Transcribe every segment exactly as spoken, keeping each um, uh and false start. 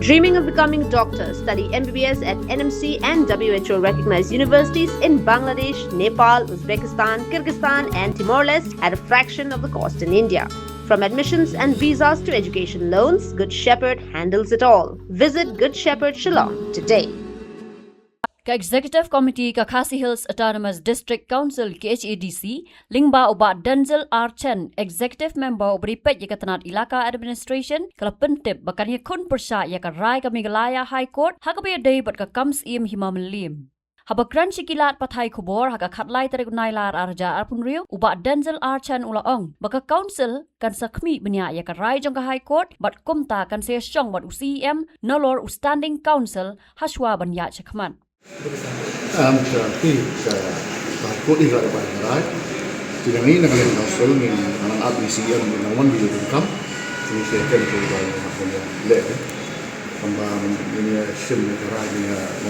Dreaming of becoming a doctor? Study M B B S at N M C and W H O recognized universities in Bangladesh, Nepal, Uzbekistan, Kyrgyzstan, and Timor Leste at a fraction of the cost in India. From admissions and visas to education loans, Good Shepherd handles it all. Visit Good Shepherd Shillong today. Ka Executive Committee ka Khasi Hills Autonomous District Council, K H A D C, lyngba u Bah Denzil R Chen, Executive Member uba dei peit ïa ka tnat Elaka Administration, ka la pyntip ba kan ïakhun pyrshah ïa ka rai ka Meghalaya High Court ha kaba ïadei bad ka kam Syiem Hima Mylliem. Haba kren sha ki lad pathai khubor ha ka khatlai tarik u Nailar arhajar arphew hynriew, u Bah Denzil R Chen u la ong ba ka Council kan sa khmih bniah ïa ka rai jong ka High Court bad kumta kan sa ïashong bad u C E M nalor u Standing Council hashwa ban ïaid shakhmat. Am ka ti ka ka kot i ka ba rai. Ti nang i nang len nang sol ni nang ap ni si am ni nang wan di kam. Ni se ken ko ba ni ko ni le. Kam ba ni ni sim ni ka rai ni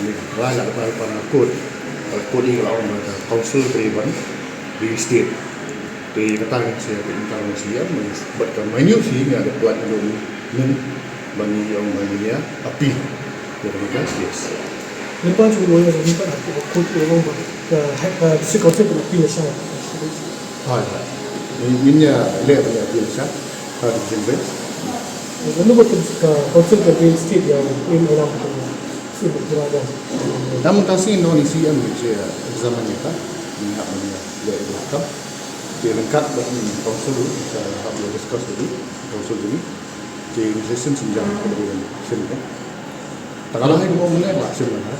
ni rai la ba pa na kot. Ka kot i ka ong ba ka council te ban di state. Te ka ta ni se ka ta ni si am ni bat ka menu si ni ada kuat ni ni ban ni ong ban ni ya api. Yes. Lepas tu, lawyer ni kan aku kot orang ba ka ka district council kan appeal sa. Hai, hai. Ni ni ya le ya appeal sa. Ha di jembe. Lalu buat ka council ka real estate yang in alam tu. Si berkira. Namun tasi no ni si am ni examine ka. Ni hak ni le ya ka. Dia lengkap buat ni council sa hak dia discuss dulu. Council dulu. Te session senjang ko session ko. Takala hai mo mene la session na.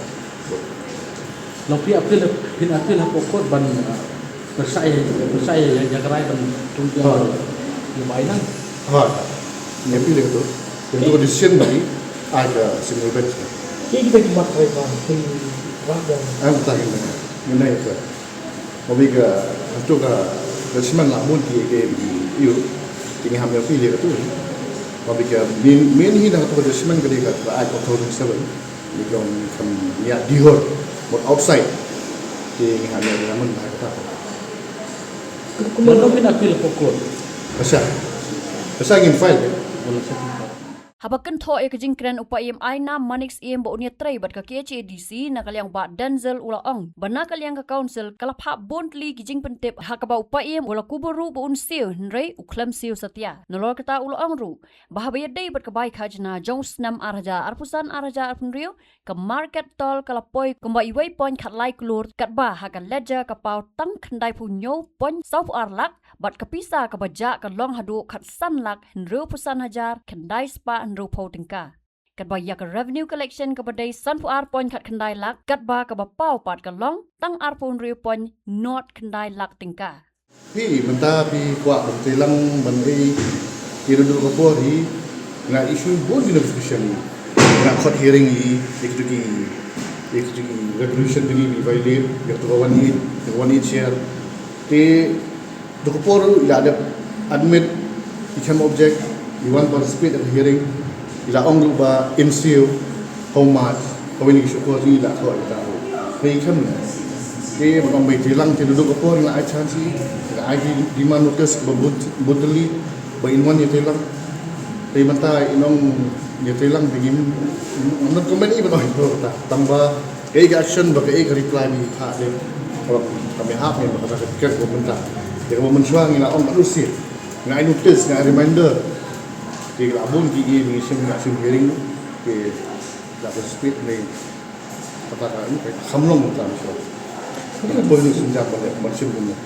Long phi appeal, phi appeal hapoh court ban, uh, pyrshah, pyrshah ïa ka rai ban tung ïa bai nang. Ha. Ni appeal ïa tu. Ïa tu decision bagi ai ka single bench. Ki kita ki mat rai ban phi rak dan. Am tahin. Menai ka. Mabika, hantu ka, ka siman la bun ki, ki, ki, yu, ki ngi ham ïa phi ïa ka tu. Mabika, min, min hi na ka tu ka siman ka di ka, ka ai ka two thousand seven. Ni ka, kam, ïa, dihor, mot outside. Ki ngi ham ïa, ïa, mun, ha, ka ta. Kumno kin appeal ko court? Ka sa. Ka sa ngin file, eh? Wala sa. Haba kynthoh ïa ka jingkren u Paiem Ainam Manik Syiem ba un ïatrei bad ka K H A D C na ka liang Bah Denzil u la ong ba na ka liang ka council ka la phah bun tylli ki jingpyntip ha kaba u Paiem u la kubur ruh ba un siew hynrei u khlem siew satia. Nalor kata u la ong ruh ba haba ïadei bad ka bai khajna jong u snem arhajar arphew san arhajar arphew hynriew, ka market toll ka la poi kumba iwei point khatlai klur katba ha ka ledger ka paw tang khyndaiphew hynñiew point sawphew ar lak bad ka pisa kaba jah ka long haduh khatsan lak hynriewphew san hajar khyndai spah hynriewphew tyngka. Katba ïa ka revenue collection kaba dei sanphew ar point khatkhyndai lak katba kaba paw pat ka long tang arphew hynriew point nod khyndai lak tyngka. Phi mynta phi kwah ban tei lang ban ei ïa ka dur ka por hi nga issue bun ki notification hi nga court hearing hi ïa kitu ki ïa kitu ki resolution ki ngi violate ïa kitu ka one eight ïa ka one eight share te Dukpor ila dep admit i chem object i wan participate in hearing ila ong ruh ba in siew how much kawei ni ki shukor ni ila ko ila ko. Te i chem ne te ban ong bai te lang te dukpor ila ai chance ila ai di demand notice ba butli ba in wan ïa te lang te mynta in ong ïa te lang te ngim not comment i ban ong ïa ta tang ba Kaei ka action ba kaei ka reply ba ngi phah de. Ka ba ka mih hap ngi ba kata ka tiket ba mynta. Ïa kaba mynshuwa ngi la ong ka lut sien. Nga ai notice, nga ai reminder. Ki la bun ki ïa ngi shim nga shim hearing ki la ka speed ni. Kata ka ni ka kham long mynta mynshuwa. Ka bun ni shim jam ba leh ban shim kumne.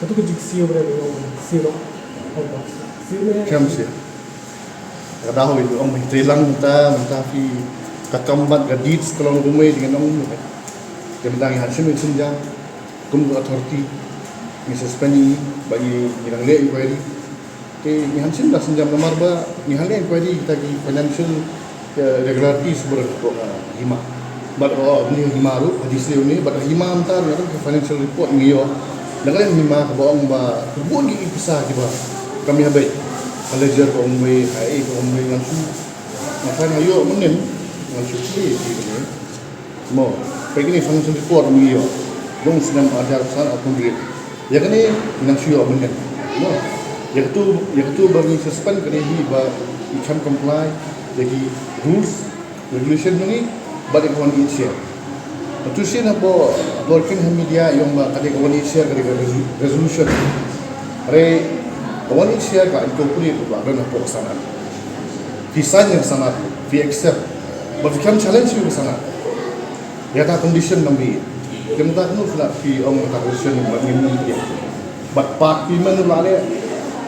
Katu ka jingsiew ba dei ba ong siew. Ong ba siew ne. Kam siew. Ka dei hoi ong mei tei lang mynta mynta phi ka kam bad ka deeds ka long kumei ding nong. Te mynta ngi hap shim shin jam kum ka authority ngi suspend ngi ba ngi ngi dang leh inquiry. Te ngi hap shim da shin jam namar ba ngi hap leh inquiry kita ki financial irregularities bad ka hima. Bad ka ni hima ruh hadisi ni bad hima mynta ruh ka financial report ngi ïoh. Dang leh hima ka ba ong ba ka bun ki pisa kiba kam ïa beit. Ka ledger ka ong wei, ka ei ka ong wei ngan shu. Nga try nga ïoh mynnin ngan shu plie ki ni. Mo, peit kine financial report ngi ïoh. Jong snem arhajar san arphew hynriew. Ïa kane ngan shu ïoh mynnin. Mo. Ïa katu ïa katu ba ngi suspend kane hi ba i kam comply. Ïa ki rules, regulation jong ngi, bad ïa ka one eight share. Bad tu sien hapoh, hapoh kin ha media ïa ong ba ka dei ka one eight share ka dei ka resolu-, resolution. Hynrei ka one eight share ka incorporate ruh ba don hapoh ka sanad. Phi sign ïa ka sanad, phi accept. Bad phi khlem challenge ïa ka sanad. Ïa kata condition nang bi. Te mynta kumno phi lah phi ong kata condition ba ngim ïa. Bad part payment ruh la leh.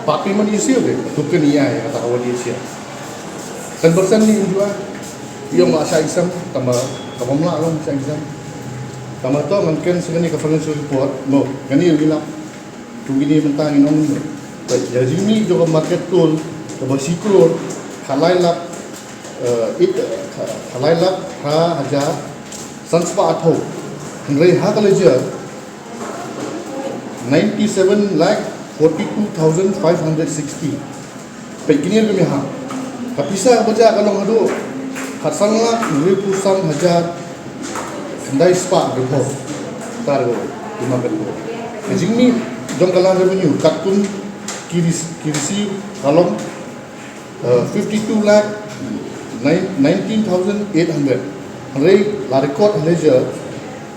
Part payment issue de. Tu kin ïa ïa kata ka one eight share. Ten percent ni jua. Ïa ong la shah exam, tang ba, tang ba ym lah long shah exam. Tang ba to ngan ken sha kane ka financial report, mo, kane ïa u lap. Tu kine mynta ngin ong. Ïa jingmih jong ka market toll, kaba shi klur, khatlai lak, eh, it, eh, kha-, khatlai lak, phra hajar, san spah arphew. Hynrei ha ka ledger, ninety-seven lakh forty-two thousand five hundred sixty. Peit kine ruh mynta. Ka pisa kaba jah ka long haduh khatsan lak hynriewphew san hajar khyndai spah hynriewphew. Tar ko, lima phew. Ka jingmih jong ka land revenue katkum ki rec-, ki receive ka long, uh, fifty-two lakh nineteen thousand eight hundred. Hynrei la record ha ledger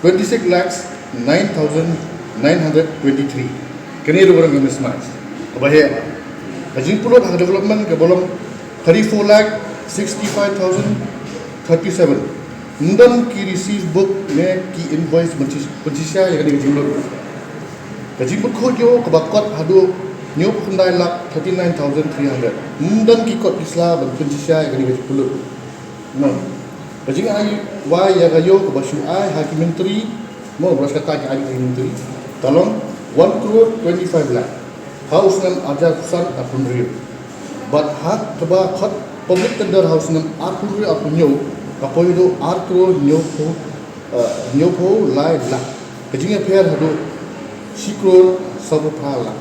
twenty-six lakhs nine thousand nine hundred twenty-three. Kane ruh ka dei ka mismatch kaba heh. Ka jingpynlut ha ka development kaba long thirty-four lakh sixty-five thousand thirty-seven. Ym don ki receive book ne ki invoice ban pynshisha ïa kane ka jinglut. Ka jingpynkhuid ïew kaba kot haduh hynñiewphew khyndai lak thirty-nine thousand three hundred. Ym don ki kot ki sla ban pynshisha ïa kane ka jingpynlut. Mo. Ka jingai wai ïa ka ïew kaba shu ai ha ki myntri, mo, ba shu kata ki ai ha ki myntri, ka long one crore twenty-five lakh ha u snem arhajar arphew san arphew hynriew. Bad ha kaba khot public tender ha u snem arphew hynriew arphew hynñiew, ka poi haduh ar crore hynñiewphew, eh, hynñiewphew lai lakh. Ka jingïapher haduh shi crore sawphew phra lakh.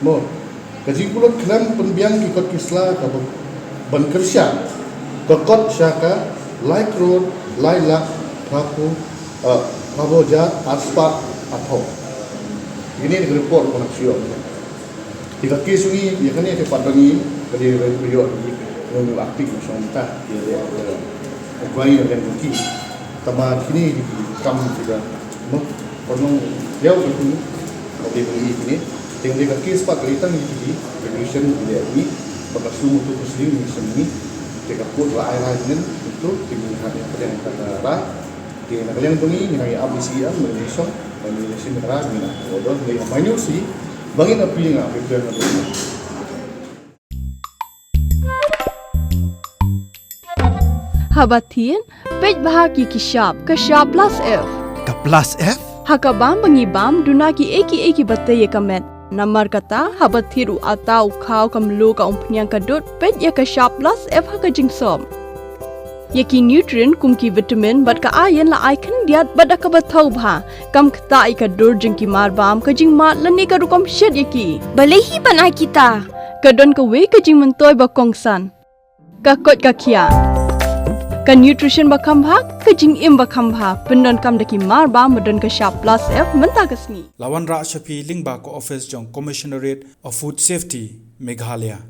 Mo, ka jingpynlut khlem pynbiang ki kot ki sla kaba ban kyrshan ka kot sha ka lai crore lai lakh phraphew, eh, phraphew hajar ar spah arphew. Kine ki report ba nga shu ïoh. Te ka case ngi ïa kane te pat ba ngi ka dei ba ïoh ngi ngi aktif shong ta ïa dei inquiry ïa ki. Tangba kine ki kam kiba mo, pynlong ïa u katu, ka dei ba ngi kine. Te dei ka case pat ka dei tang ïa ki resolution ki dei ngi ba ka sum utu ka sling ngi sum ngi. Te ka court la ai rai ngi utu te ngi hap ïa ka dei ka rai. Te na ka liang ba ngi ngi nang ïa ap ïa shi ïa ngi ngi song ba ngi ïa shi ngi rai ngi na order ngi ïa mai ngi shi ba ngi na pi nga pi pi nga. Haba thied, peit bha ki ki shap, ka shap plus F. Ka plus F? Ha ka bam ba ngi bam, duna ki ei ki ei kiba tei ïa ka met. Namar kata, haba thied u atta, u khaw, ka mluh, ka umphniang, ka dud, peit ïa ka shap plus F ha ka jingsop. Ïa ki nutrient kum ki vitamin bad ka iron la ai khyndiat bad da kaba thaw bha. Kam ktah ïa ka dur jong ki marbam, ka jingmad lane ka rukom shet ïa ki. Balei hi ban ai kita? Ka don kawei ka jingmyntoi ba kongsan. Ka koit ka khiah. Ka nutrition ba kham bha, ka jingim ba kham bha. Pyndonkam da ki marbam ba don ka shap plus F mynta ka sngi. La wanrah sha phi lyngba ka office jong Commissionerate of Food Safety, Meghalaya.